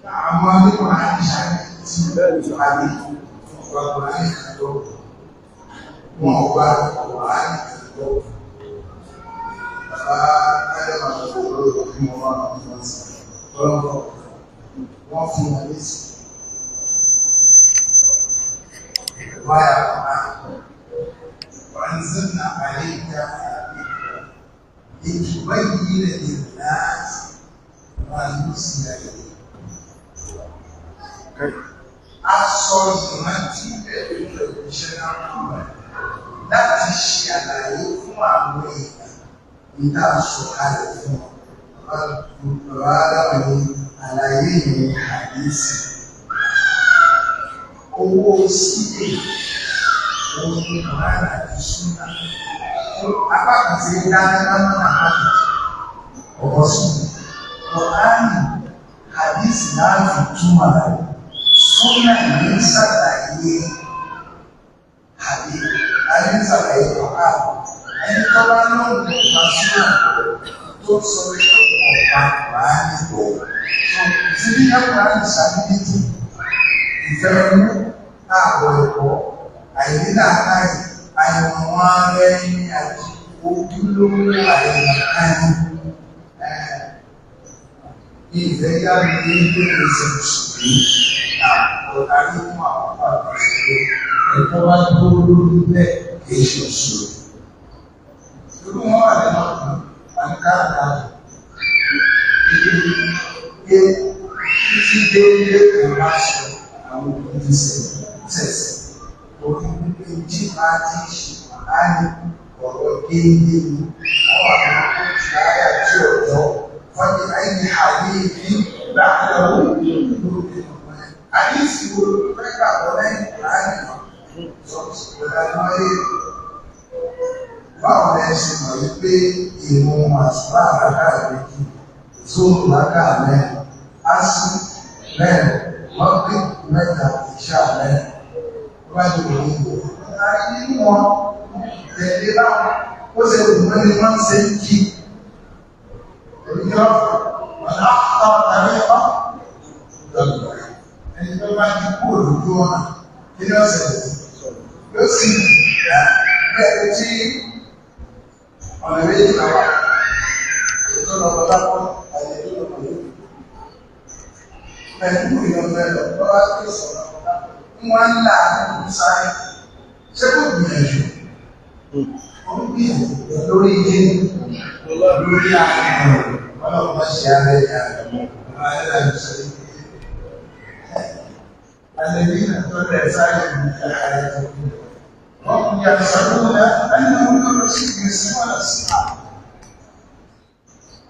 Àwọn onímọ̀ àìsàn ti àbí ọgbà Kùránì kan tó wọn ọgbà Kùránì kan tó bàbá Ádámà tó lórí òfin wọn wọn wọn sí ọlọ́pọ̀ wọ́n fún wọn lésì wáyà Kùránì وأنزلنا عليك لتبين للناس ما نزل إليهم. Aṣọ ìrántí pẹ̀lú ìṣẹ́ náà láti ṣe àlàyé fún àwọn èèyàn nígbà sọ̀kalẹ̀ fún wọn. Bàbá Adáwọ̀ ní àlàyé yẹn àdísì. Owó sílè òun ni Kùránì àti Súnà. Apá kan ti dáná dáná apá kejì. Ọ̀pọ̀ sùn. Kùránì àdísì náà fi túmọ̀ rẹ̀. Súnà ní ṣàlàyé àbí ayé ń ṣàlàyé Kùránì. Ẹni tó bá lóun nípa súnà tó sọ pé ọ̀pá Kùránì bọ̀. Tí bí Kùránì ṣàbíbítì ìfẹ́ mú ààbọ̀ ẹ̀kọ́ àìnílàákàyè àìmọ̀ ara ẹni àti ojúlówó àìmọ̀kan ìfẹ́ yá mi ní ilé ìṣe mùsùlùmí ọ̀tá ní fún àwọn àpapọ̀ ìṣòro ẹ̀tọ́ bá dúró lórí bẹ́ẹ̀ kì í ṣe òṣèlú. Irú wọn wà nínú àǹkárá nítorí pé títí déédéé kò bá sọ àwọn òbí ti sẹ̀sẹ̀ orí wípé tí máa ti ṣe láàyè ọ̀rọ̀ déédéé ni wọ́n wà ní kóòtù láyà tí ọ̀dọ́ wọ́n ní àyè àyè ní gbàgbọ́ lórí àdìsí wo ló fẹ́ gbàgbọ́ lẹ́yìn láàyè náà sọ̀rọ̀ báwo lẹ ṣe mọ̀ wípé ìrun àṣùbà àràkà méjì zóòrù lákà mẹ́rin ásù mẹ́rin mọ́gbé mẹ́ta ìṣá mẹ́rin wájú òní ìlú. Àrí nínú wọn tẹ̀lé báwọn ó ṣe wù wọ́n ni wọ́n ṣe ń kí. Èmi kí wọ́n fọ̀ wọ́n á tọ́ tàbí ọ́ lọ́dọ̀ ẹni tó bá ti kú òlójú ọ̀nà kí ni ọ̀sẹ̀ yóò sì bẹ́ẹ̀ tí ọ̀nà méjì náà wà ètò lọ́kọ̀ lápọ̀ àti ètò lọ́kọ̀ lókè. Pẹ̀lú ìyọ̀nbẹ lọ bá tó sọ̀rọ̀ wọ́n ń là nínú sáré ṣé kò gbìyànjú ó ń gbìyànjú lórí ilé lórí àwọn ọlọ́pàá ṣe abẹ́ ní àgbẹ̀mọ́ ọlọ́pàá ṣe الذين طلع سعيهم في الحياة الدنيا وهم يحسبون أنهم يحسنون صنعا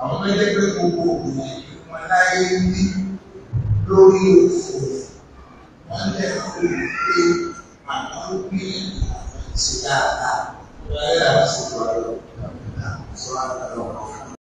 àwọn tó jẹ́ pé gbogbo ògbìyànjú wọn láyé ní lórí òfò wọ́n lè kó pé àwọn ń gbìyànjú àwọn ṣe dáadáa láyé àwọn ṣe tó àlọ́ sọ àlọ́.